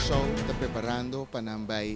Kòrsou ta preparando pa nan bai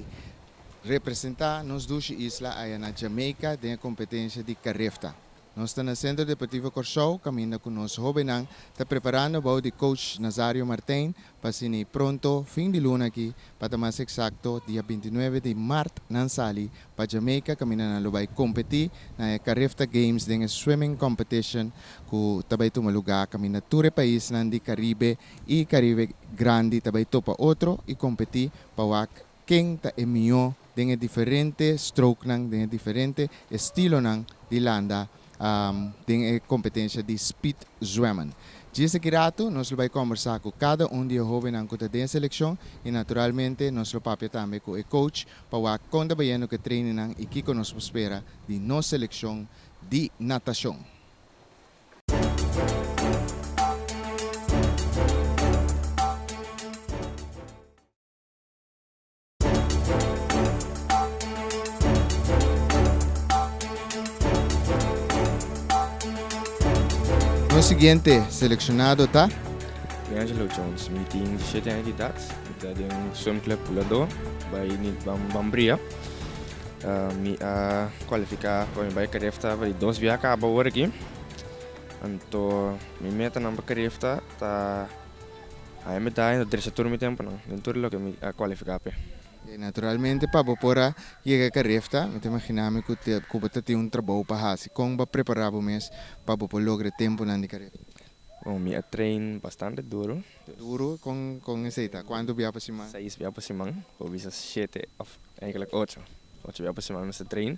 representá nos dushi isla aya na Jamaica den e kompetensia di Carifta. Nos ta na Sentro Deportivo Kòrsou kaminda ku nos hóbennan ta preparando bou di coach Nazario Martijn pa asina pronto fin di luna aki, pa ta mas eksakto dia 29 di mart, nan sali pa Jamaica kaminda nan lo bai kompetí na e Carifta Games den e swimming competition ku ta bai tuma lugá kaminda tur e paisnan di Karibe i Karibe Grandi ta bai topa otro i kompetí pa wak ken ta e mihó den e diferente strokenan, den e diferente estilonan di landa den e kompetensia di speed zwemmen. Djis aki ratu nos lo bai kombersá ku kada un di e hóbennan ku ta den e selekshon i naturalmente nos lo papia tambe ku e coach pa wak kon ta bayendo ku e trainingnan i kiko nos por spera di nos selekshon di natashon. Nos siguiente selekshonado ta. Angelo Jones, mi tin 17 aña di edat, mi ta den swim club Puladó, bai Bambria. Mi a kualifiká pa mi bai Carifta pa di dos bia kaba awor aki. Anto mi metanan pa Carifta ta haña medaya, anto drecha tur mi tempunan den tur loke mi a kualifiká p'e. E naturalmente pa bo por a yega Carifta, mi ta imaginá mi ku ku bo ta tin un trabou pa hasi. Kon bo a prepará bo mes pa bo por logra e tempunan di Carifta? Bon, mi a train bastante duru. Duru? Kon kon esei ta? Kuantu bia pa siman? Seis bia pa siman, por bisa shete òf eigenlijk ocho. Ocho bia pa siman mi ta train.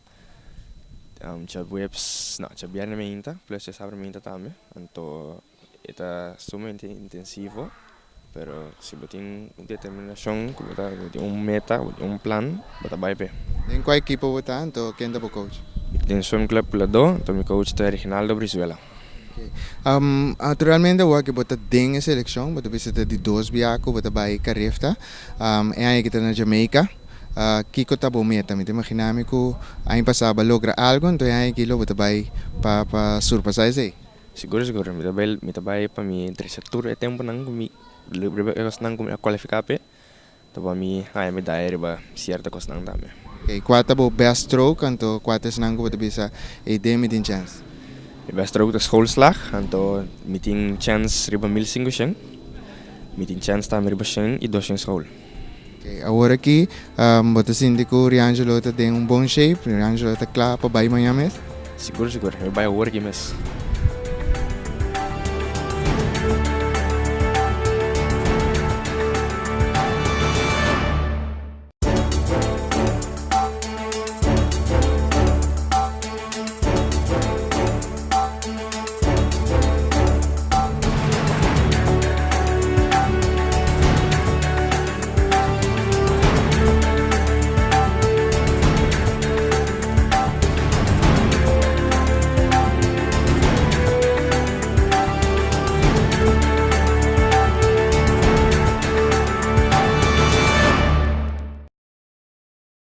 Djaweps, no, djabièrnè mainta plus djasabra mainta tambe. Anto e ta sumamente intensivo, pero si bo tin un determinashon ku bo ta bo tin un meta, bo tin un plan, bo ta bai p'e. Den kua ekipo bo ta anto ken ta bo coach? Mi ta den Swim Club Puladó, anto mi coach ta Reginaldo Brizuela. Naturalmente awor ku bo ta den e selekshon, bo ta bisa ta di dos bia ku bo ta bai Carifta. E aña aki ta na Jamaica. Kiko ta bo meta? Mi ta imaginá mi ku aña pasá bo a logra algu, anto e aña aki lo bo ta bai pa pa surpasá esei. Sigur sigur, mi ta bai mi ta bai pa mi drecha tur e tempunan ku mi riba e kosnan ku mi a kualifiká p'e. Ta pa mi haña medaya riba sierto kosnan tambe. Oké, kua ta bo best stroke anto kua ta esnan ku bo ta bisa ey den mi tin chèns? Mi best stroke ta schoolslag, anto mi tin chèns riba 1500, mi tin chèns tambe riba 100 i 200 school. Oké, awor aki bo ta sinti ku Riangelo ta den un bon shape, Riangelo ta kla pa bai mañan mes? Sigur sigur, mi bai awor aki mes.